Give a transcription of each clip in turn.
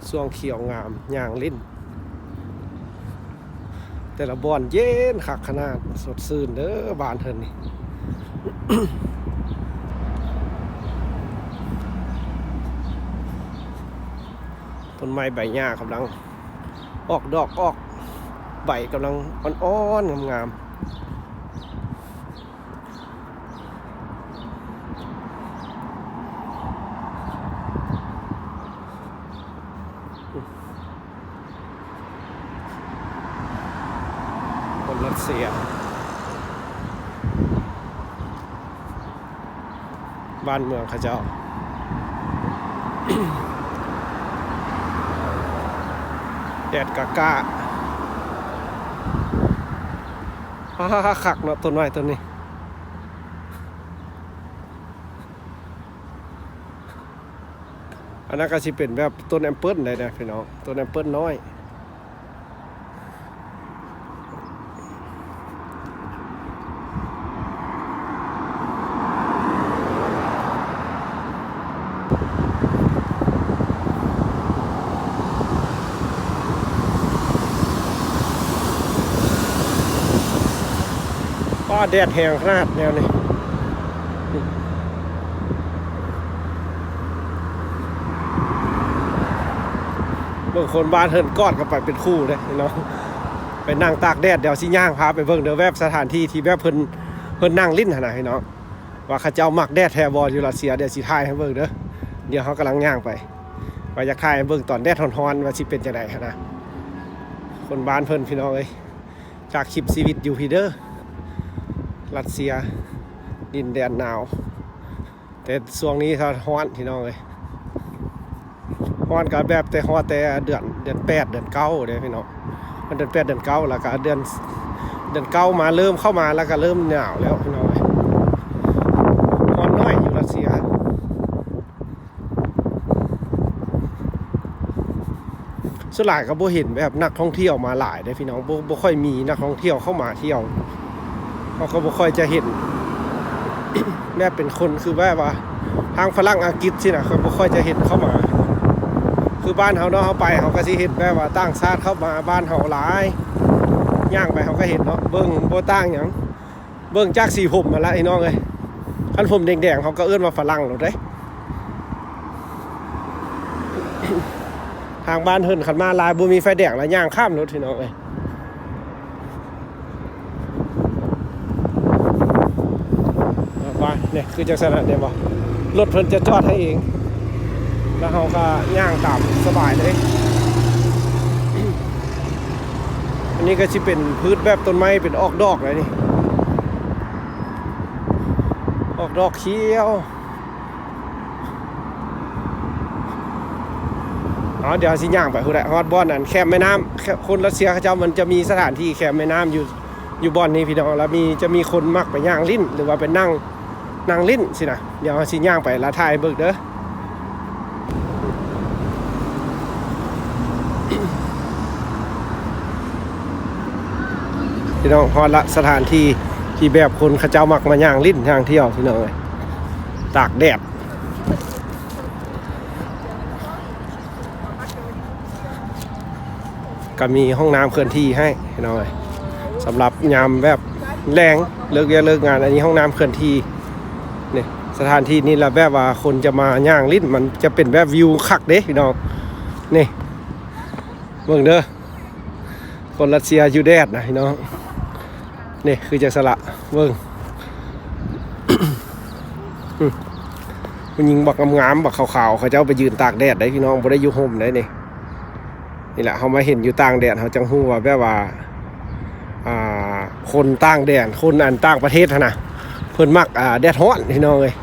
ຊ່ວງຂຽວງາມ ຍ່າງຫຼິ້ນ ແຕ່ລະບ່ອນເຢັນຄັກຂະໜາດ, ສົດຊື່ນເດີ້ ບ້ານເພິ່ນນີ້. ຕົ້ນໄມ້ໃບຫຍ້າກຳລັງອອກດອກອອກໃບ, ກຳລັງອ່ອນໆ ງາມໆ. ຄົນຣັດເຊຍ ບ້ານເມືອງເຂົາເຈົ້າ ແດດກະກະ. ອາ ຄັກເນາະ ຕົ້ນໄມ້ຕົ້ນນີ້. ອັນນັ້ນກໍຊິເປັນແບບຕົ້ນແອມເປິ້ນໄດ້ເດ້ພີ່ນ້ອງ, ຕົ້ນແອມເປິ້ນນ້ອຍ. ປ້າ ແດດແຮງຂະໜາດແນວນີ້. ເບິ່ງຄົນບ້ານເຮືອນກອດກັນໄປເປັນຄູ່ເດ້ພີ່ນ້ອງ, ໄປນັ່ງຕາກແດດ. ດຽວຊິຍ່າງພາໄປເບິ່ງເດີ ແບບສະຖານທີ່ທີ່ແບບເພິ່ນ ເພິ່ນນັ່ງຫຼິ້ນຫັ້ນນະພີ່ນ້ອງ, ວ່າເຂົາເຈົ້າມັກແດດແທ້ບໍ່ຢູ່ຣັດເຊຍ. ດຽວຊິຖ່າຍໃຫ້ເບິ່ງເດີ, ດຽວເຮົາກຳລັງຍ່າງໄປ ວ່າຢາກຖ່າຍໃຫ້ເບິ່ງຕອນແດດຮ້ອນໆ ວ່າຊິເປັນຈັ່ງໃດຫັ້ນນະ. ຄົນບ້ານເພິ່ນພີ່ນ້ອງເອີຍ, ຈາກຄລິບຊີວິດຢູ່ພີ້ເດີ ຣັດເຊຍ ດິນແດນໜາວ. ແຕ່ຊ່ວງນີ້ກໍຮ້ອນພີ່ນ້ອງເອີຍ, ຮ້ອນກໍແບບແຕ່ ຮອດແຕ່ເດືອນ ເດືອນແປດ ເດືອນເກົ້າເດ້ພີ່ນ້ອງ. ເດືອນແປດ ເດືອນເກົ້າ ແລ້ວກໍເດືອນ ເດືອນເກົ້າມາ ເລີ່ມເຂົ້າມາ ແລ້ວກໍເລີ່ມໜາວແລ້ວພີ່ນ້ອງເອີຍ. ຮ້ອນໜ້ອຍຢູ່ຣັດເຊຍ. ສ່ວນຫຼາຍກໍບໍ່ເຫັນແບບນັກທ່ອງທ່ຽວມາຫຼາຍເດ້ພີ່ນ້ອງ, ບໍ່ ບໍ່ຄ່ອຍມີນັກທ່ອງທ່ຽວເຂົ້າມາທ່ຽວ. ເຮົາກໍບໍ່ຄ່ອຍຈະເຫັນ ແບບເປັນຄົນ ຄືແບບວ່າທາງຝຣັ່ງ ອັງກິດຊີ້ນະ, ກໍບໍ່ຄ່ອຍຈະເຫັນເຂົ້າມາ. ຄືບ້ານເຮົາເນາະ, ເຮົາໄປເຮົາກໍຊິເຫັນແບບວ່າຕ່າງຊາດເຂົ້າມາບ້ານເຮົາຫຼາຍ, ຍ່າງໄປເຮົາກໍເຫັນເນາະ. ເບິ່ງບໍ່ຕ່າງຫຍັງ, ເບິ່ງຈາກສີຜົມຫັ້ນລະພີ່ນ້ອງເອີຍ. ຄັນຜົມແດງໆ ເຮົາກໍເອີ້ນວ່າຝຣັ່ງໂລດເດ້. ທາງບ້ານເພິ່ນຄັນມາຫຼາຍ ບໍ່ມີໄຟແດງລະ ຍ່າງຂ້າມໂລດພີ່ນ້ອງເອີຍ. ວ່ານີ້ຄືຈັງຊັ້ນນະ ເຫັນບໍ່? ລົດເພິ່ນຈະຈອດໃຫ້ເອງ ແລ້ວເຮົາກໍຍ່າງຕາມສະບາຍເລີຍ. ອັນນີ້ກໍຊິເປັນພືດແບບຕົ້ນໄມ້ເປັນອອກດອກແລ້ວນີ້, ອອກດອກຂຽວ. ເອົາ ດຽວເຮົາຊິຍ່າງໄປພຸ້ນແຫຼະ ຮອດບ່ອນອັນແຄມແມ່ນ້ຳ. ແຄມ ຄົນຣັດເຊຍເຂົາເຈົ້າມັນຈະມີສະຖານທີ່ແຄມແມ່ນ້ຳຢູ່ ຢູ່ບ່ອນນີ້ພີ່ນ້ອງ, ແລ້ວມີ ຈະມີຄົນມັກໄປຍ່າງຫຼິ້ນ ຫຼືວ່າໄປນັ່ງ ນັ່ງຫຼິ້ນຊີ້ນະ. ດຽວເຮົາຊິຍ່າງໄປ ແລ້ວຖ່າຍໃຫ້ເບິ່ງເດີ. ພີ່ນ້ອງ ຮອດລະ ສະຖານທີ່ທີ່ແບບຄົນເຂົາເຈົ້າມັກມາຍ່າງຫຼິ້ນຍ່າງທ່ຽວ ພີ່ນ້ອງເອີຍ, ຕາກແດດ. ກໍມີຫ້ອງນ້ຳເຄື່ອນທີ່ໃຫ້ພີ່ນ້ອງເອີຍ, ສຳລັບຍາມແບບແລງ ເລີກວຽກເລີກງານ. ອັນນີ້ຫ້ອງນ້ຳເຄື່ອນທີ່. ນີ້ ສະຖານທີ່ນີ້ລະ ແບບວ່າຄົນຈະມາຍ່າງຫຼິ້ນ ມັນຈະເປັນແບບວິວຄັກເດ້ພີ່ນ້ອງ. ນີ້ ເບິ່ງເດີ ຄົນຣັດເຊຍຢູ່ແດດນະພີ່ນ້ອງ. ນີ້ຄືຈັກຊັ້ນລະ ເບິ່ງ ອືມ ຜູ້ຍິງບັກງາມໆ ບັກຂາວໆ ເຂົາເຈົ້າໄປຢືນຕາກແດດໄດ໋ພີ່ນ້ອງ, ບໍ່ໄດ້ຢູ່ຮົ່ມໄດ໋ນີ້. ນີ້ແຫຼະ ເຮົາມາເຫັນຢູ່ຕ່າງແດນ ເຮົາຈັ່ງຮູ້ວ່າແບບວ່າ ອ່າ ຄົນຕ່າງແດນ ຄົນອັນຕ່າງປະເທດຫັ້ນນະ ເພິ່ນມັກ ອ່າ ແດດຮ້ອນພີ່ນ້ອງເອີຍ,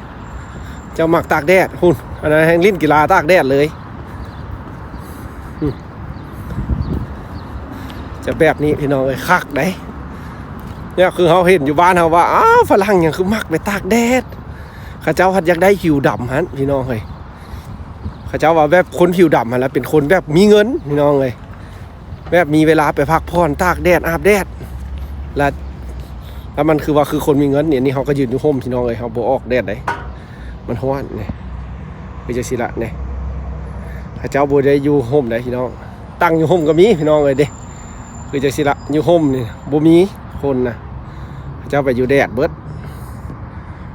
ເຈົ້າມັກຕາກແດດ. ພຸ້ນ ອັນນັ້ນແຮ່ງຫຼິ້ນກິລາຕາກແດດເລີຍ. ອືມ ຈະແບບນີ້ພີ່ນ້ອງເອີຍ ຄັກໄດ໋. ແນວຄືເຮົາເຫັນຢູ່ບ້ານເຮົາວ່າ ອ້າວ ຝຣັ່ງຫຍັງຄືມັກໄປຕາກແດດ, ເຂົາເຈົ້າພັດຢາກໄດ້ຜິວດຳຫັ້ນພີ່ນ້ອງເອີຍ. ເຂົາເຈົ້າວ່າແບບຄົນຜິວດຳຫັ້ນລະເປັນຄົນແບບມີເງິນພີ່ນ້ອງເອີຍ, ແບບມີເວລາໄປພັກຜ່ອນ ຕາກແດດ ອາບແດດ ລະ ລະມັນຄືວ່າຄືຄົນມີເງິນ. ນີ້ ນີ້ເຮົາກໍຢືນຢູ່ຮົ່ມພີ່ນ້ອງເອີຍ, ເຮົາບໍ່ອອກແດດໃດ໋ ມັນຮ້ອນ. ນີ້ ຄືຈັ່ງຊີ້ລະ ນີ້ ເ ເຂົາເຈົ້າບໍ່ໄດ້ຢູ່ຮົ່ມໃດພີ່ນ້ອງ, ຕັ້ງຢູ່ຮົ່ມກໍມີພີ່ນ້ອງເອີຍເດ້. ຄືຈັ່ງຊີ້ລະ ຢູ່ຮົ່ມນີ້ບໍ່ມີຄົນນະ, ເຂົາເຈົ້າໄປຢູ່ແດດເບິດ.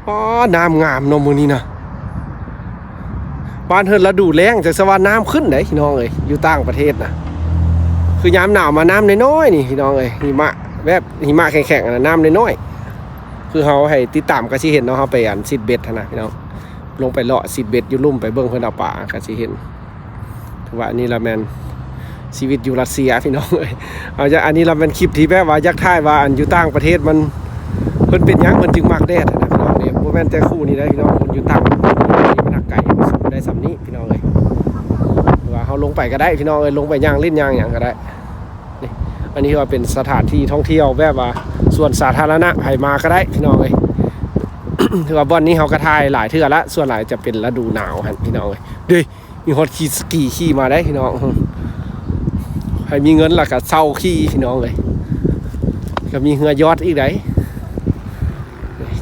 ອໍ ນ້ຳງາມເນາະມື້ນີ້ນະ. ບ້ານເຮົາລະດູແລ້ງ ຈັກສະວ່ານ້ຳຂຶ້ນໃດພີ່ນ້ອງເອີຍ, ຢູ່ຕ່າງປະເທດນະ ຄືຍາມໜາວມານ້ຳນ້ອຍໆນີ້ພີ່ນ້ອງເອີຍ, ຫິມະແບບຫິມະແຂງໆນະ, ນ້ຳນ້ອຍໆ. ຄືເຮົາໃຫ້ຕິດຕາມກໍຊິເຫັນເນາະ, ເຮົາໄປອັນຊິດເບັດຫັ້ນນະພີ່ນ້ອງ, ລົງໄປເລາະຊິດເບັດຢູ່ລຸ່ມ ໄປເບິ່ງເພິ່ນເອົາປາ ກໍຊິເຫັນ. ຖືວ່າອັນນີ້ລະແມ່ນຊີວິດຢູ່ຣັດເຊຍພີ່ນ້ອງເອີຍ. ເອົາ ອັນນີ້ລະແມ່ນຄລິບທີ່ແບບວ່າຢາກຖ່າຍວ່າ ອັນຢູ່ຕ່າງປະເທດມັນ ເພິ່ນເປັນຫຍັງເພິ່ນຈຶ່ງມັກແດດຫັ້ນນະພີ່ນ້ອງເອີຍ. ບໍ່ແມ່ນແຕ່ຄູ່ນີ້ໄດ໋ພີ່ນ້ອງ, ຄົນຢູ່ຕ່າງປະເທດມັນຮັກໄກ ມັນສູ້ໄດ້ສ່ຳນີ້ພີ່ນ້ອງເອີຍ. ຖືວ່າເຮົາລົງໄປກໍໄດ້ພີ່ນ້ອງເອີຍ, ລົງໄປຍ່າງຫຼິ້ນຍ່າງຫຍັງກໍໄດ້. ນີ້ ອັນນີ້ຖືວ່າເປັນສະຖານທີ່ທ່ອງທ່ຽວແບບວ່າສວນສາທາລະນະ, ໃຜມາກໍໄດ້ພີ່ນ້ອງເອີຍ. ຖືວ່າບ່ອນນີ້ເຮົາກໍຖ່າຍຫຼາຍເທື່ອລະ, ສ່ວນຫຼາຍຈະເປັນລະດູໜາວຫັ້ນພີ່ນ້ອງເອີຍ. ເດ້ ມີຮອດຂີ່ສະກີຂີ່ມາໄດ໋ພີ່ນ້ອງ, ໃຜມີເງິນລະກະເຊົ່າຂີ່ພີ່ນ້ອງເອີຍ. ກະມີເຮືອຢອດອີກໄດ໋,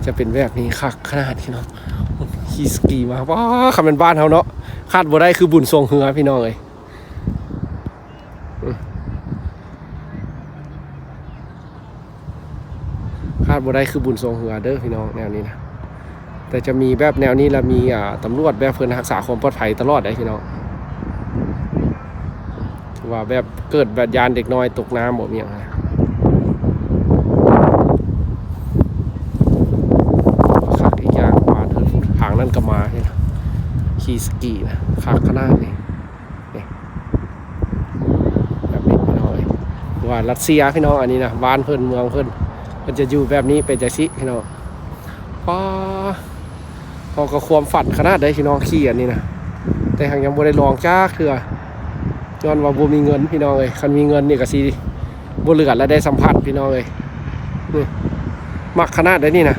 ຈະເປັນແບບນີ້ ຄັກຂະໜາດພີ່ນ້ອງ. ຂີ່ສະກີມາ ວ້າ ຄັນແມ່ນບ້ານເຮົາເນາະ, ຂາດບໍ່ໄດ້ຄືບຸນຊ່ວງເຮືອພີ່ນ້ອງເອີຍ. ຂາດບໍ່ໄດ້ຄືບຸນຊ່ວງເຮືອເດີພີ່ນ້ອງ ແນວນີ້ນະ. ແຕ່ຈະມີແບບແນວນີ້ລະມີ ອ່າ ຕຳຫຼວດແບບເພິ່ນຮັກສາຄວາມປອດໄພຕະຫຼອດໄດ໋ພີ່ນ້ອງ. ວ່າແບບເກີດແບບຢ້ານເດັກນ້ອຍຕົກນ້ຳບໍ່ມີຫຍັງນະ. ຄັກອີກຢ່າງວ່າທາງນັ້ນກໍມາ ຂີ່ສະກີນະ ຄັກຂະໜາດນີ້. ນີ້ ແບບນີ້ພີ່ນ້ອງເອີຍ ວ່າຣັດເຊຍພີ່ນ້ອງ. ອັນນີ້ນະ ບ້ານເພິ່ນ ເມືອງເພິ່ນ ເພິ່ນຈະຢູ່ແບບນີ້ ເປັນຈັ່ງຊີ້ພີ່ນ້ອງ. ປ້າ ເຮົາກໍຄວາມຝັນຂະໜາດໃດພີ່ນ້ອງ ຂີ່ອັນນີ້ນະ, ແຕ່ຫາກຍັງບໍ່ໄດ້ລອງຈັກເທື່ອ ຍ້ອນວ່າບໍ່ມີເງິນພີ່ນ້ອງເອີຍ. ຄັນມີເງິນນີ້ກໍຊິ ບໍ່ເຫຼືອລະໄດ້ສຳຜັດພີ່ນ້ອງເອີຍ. ນີ້ ມັກຂະໜາດໃດນີ້ນະ,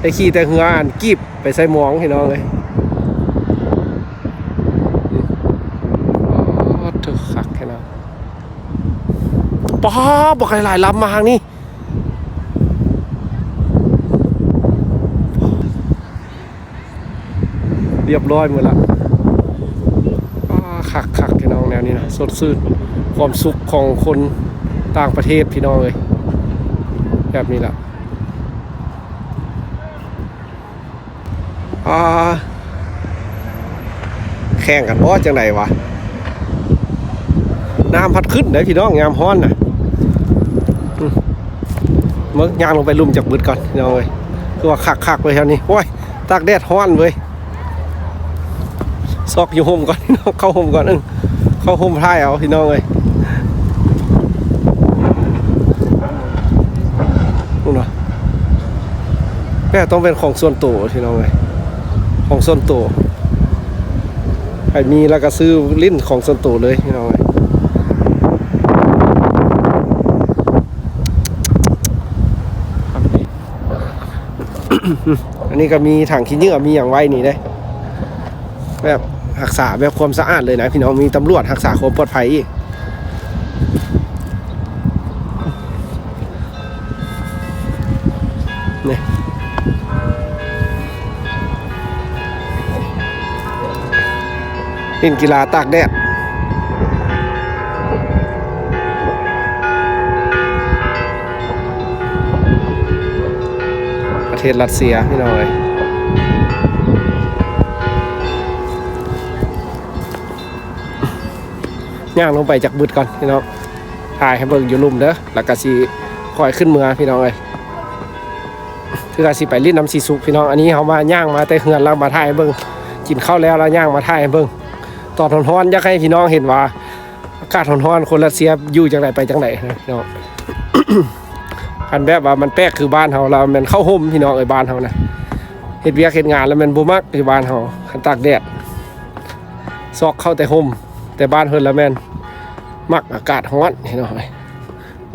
ໄດ້ຂີ່ແຕ່ເຮືອອັນກີບໄປໃສ່ມອງພີ່ນ້ອງເອີຍ. ອໍ ເຖິກຄັກແທ້ນະ. ປ້າ ບັກຫຼາຍໆລຳມາທາງນີ້. ຮຽບຮ້ອຍໝົດລະ. ປ້າ ຄັກໆ ພີ່ນ້ອງ ແນວນີ້ນະ ສົດຊື່ນ ຄວາມສຸກຂອງຄົນຕ່າງປະເທດພີ່ນ້ອງເອີຍ ແບບນີ້ລະ. ອ່າ ແຂ່ງກັນບໍ່ ຈັ່ງໃດວະ? ນ້ຳພັດຂຶ້ນເດ້ພີ່ນ້ອງ ຍາມຮ້ອນນະ. ອື ເບິ່ງ ຍ່າງລົງໄປລຸ່ມຈັກບຶດກ່ອນພີ່ນ້ອງເອີຍ. ຄືວ່າຄັກໆເວີຍແຖວນີ້. ໂອ້ຍ ຕາກແດດຮ້ອນເວີຍ. ຊອກຢູ່ຮົ່ມກ່ອນ ເຂົ້າຮົ່ມກ່ອນ. ເອີ ເຂົ້າຮົ່ມຖ່າຍເອົາພີ່ນ້ອງເອີຍ. ພຸ້ນນະ ແຕ່ຕ້ອງເປັນຂອງສ່ວນໂຕພີ່ນ້ອງເອີຍ ຂອງສ່ວນໂຕ. ໃຜມີແລ້ວກໍຊື້ຫຼິ້ນຂອງສ່ວນໂຕເລີຍພີ່ນ້ອງເອີຍ. ອັນນີ້ກໍມີຖັງຂີ້ເຫຍື້ອ ມີຫຍັງໄວ້ນີ້ເດ້ ແບບຮັກສາແບບຄວາມສະອາດເລີຍນະພີ່ນ້ອງ. ມີຕຳຫຼວດຮັກສາຄວາມປອດໄພອີກ. ນີ້ ຫຼິ້ນກິລາຕາກແດດ ປະເທດຣັດເຊຍພີ່ນ້ອງເອີຍ. ຍ່າງລົງໄປຈັກບຶດກ່ອນພີ່ນ້ອງ ຖ່າຍໃຫ້ເບິ່ງຢູ່ລຸ່ມເດີ ແລ້ວກໍຊິຄ່ອຍຂຶ້ນເມືອພີ່ນ້ອງເອີຍ. ຄືວ່າຊິໄປຫຼິ້ນນຳສີສຸກພີ່ນ້ອງ. ອັນນີ້ເຮົາມາ ຍ່າງມາແຕ່ເຮືອນ ແລ້ວມາຖ່າຍໃຫ້ເບິ່ງ, ກິນເຂົ້າແລ້ວ ແລ້ວຍ່າງມາຖ່າຍໃຫ້ເບິ່ງ. ຕອນຮ້ອນໆ ຢາກໃຫ້ພີ່ນ້ອງເຫັນວ່າອາກາດຮ້ອນໆ ຄົນຣັດເຊຍຢູ່ຈັ່ງໃດໄປຈັ່ງໃດນະພີ່ນ້ອງ. ຄັນແບບວ່າມັນແປກຄືບ້ານເຮົາ ແລ້ວແມ່ນເຂົ້າຮົ່ມພີ່ນ້ອງເອີຍ. ບ້ານເຮົານະ ເຮັດວຽກເຮັດງານແລ້ວແມ່ນບໍ່ມັກ ຢູ່ບ້ານເຮົາ ຄັນຕາກແດດ ຊອກເຂົ້າແຕ່ຮົ່ມ. ແຕ່ບ້ານເພິ່ນລະແມ່ນມັກອາກາດຮ້ອນພີ່ນ້ອງເອີຍ.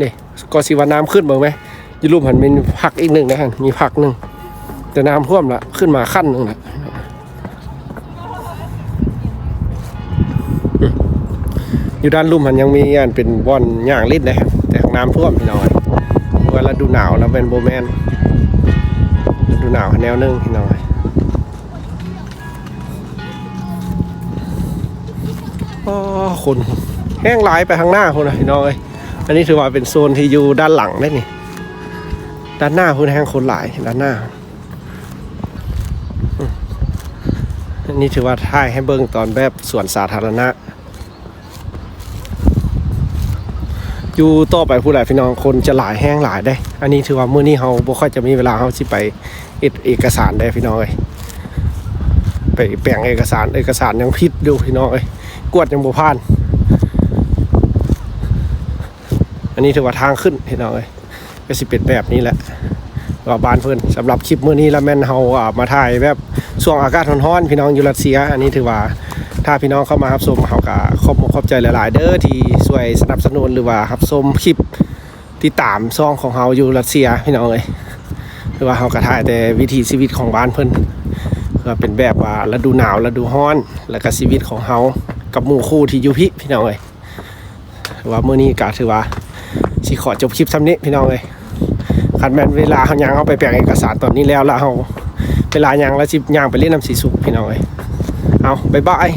ນີ້ກໍຊິວ່ານ້ຳຂຶ້ນເບິ່ງແມ ຢູ່ລຸ່ມຫັ້ນມີພັກອີກໜຶ່ງນະ ຫັ້ນມີພັກໜຶ່ງ ແຕ່ນ້ຳຖ້ວມລະ ຂຶ້ນມາຂັ້ນໜຶ່ງລະ. ຢູ່ດ້ານລຸ່ມຫັ້ນຍັງມີອັນເປັນບ່ອນຍ່າງຫຼິ້ນເດ້ ແຕ່ນ້ຳຖ້ວມພີ່ນ້ອງ. ເພາະວ່າລະດູໜາວລະແມ່ນບໍ່ແມ່ນ ລະດູໜາວແນວໜຶ່ງພີ່ນ້ອງ. ອໍ ຄົນແຮງຫຼາຍໄປທາງໜ້າພຸ້ນນະພີ່ນ້ອງເອີຍ. ອັນນີ້ຖືວ່າເປັນໂຊນທີ່ຢູ່ດ້ານຫຼັງເດ້ນີ້. ດ້ານໜ້າພຸ້ນແຮງຄົນຫຼາຍ ດ້ານໜ້າ. ອືມ ອັນນີ້ຖືວ່າຖ່າຍໃຫ້ເບິ່ງຕອນແບບສວນສາທາລະນະ. ຢູ່ຕໍ່ໄປພຸ້ນແຫຼະພີ່ນ້ອງ ຄົນຈະຫຼາຍ ແຮງຫຼາຍເດ້. ອັນນີ້ຖືວ່າມື້ນີ້ເຮົາບໍ່ຄ່ອຍຈະມີເວລາ ເຮົາຊິໄປເຮັດເອກະສານເດ້ພີ່ນ້ອງເອີຍ. ໄປແປງເອກະສານ ເອກະສານຍັງຜິດຢູ່ພີ່ນ້ອງເອີຍ ກວດຍັງບໍ່ຜ່ານ. ອັນນີ້ຖືວ່າທາງຂຶ້ນພີ່ນ້ອງເອີຍ ກໍຊິເປັນແບບນີ້ແຫຼະ ວ່າບ້ານເພິ່ນ. ສຳລັບຄລິບມື້ນີ້ລະແມ່ນເຮົາ ອ່າ ມາຖ່າຍແບບຊ່ວງອາກາດຮ້ອນໆ ພີ່ນ້ອງ ຢູ່ຣັດເຊຍ. ອັນນີ້ຖືວ່າຖ້າພີ່ນ້ອງເຂົ້າມາຮັບຊົມ ເຮົາກໍຂອບອົກຂອບໃຈຫຼາຍໆເດີ ທີ່ຊ່ວຍສະໜັບສະໜູນ ຫຼືວ່າຮັບຊົມຄລິບ ຕິດຕາມຊ່ອງຂອງເຮົາຢູ່ຣັດເຊຍພີ່ນ້ອງເອີຍ. ຄືວ່າເຮົາກໍຖ່າຍແຕ່ວິຖີຊີວິດຂອງບ້ານເພິ່ນ ເພື່ອເປັນແບບວ່າລະດູໜາວ ລະດູຮ້ອນ ແລ້ວກໍຊີວິດຂອງເຮົາກັບໝູ່ຄູ່ທີ່ຢູ່ພີ້ ພີ່ນ້ອງເອີຍ. ຖືວ່າມື້ນີ້ກໍຖືວ່າຊິຂໍຈົບຄລິບຊ່ຳນີ້ພີ່ນ້ອງເອີຍ. ຄັນແມ່ນເວລາເຮົາຍ່າງ ເຮົາໄປແປງເອກະສານຕອນນີ້ແລ້ວ ແລ້ວເຮົາເວລາຍ່າງ ແລ້ວຊິຍ່າງໄປຫຼິ້ນນ້ຳສີສຸກພີ່ນ້ອງເອີຍ. ເອົາ ບາຍບາຍ.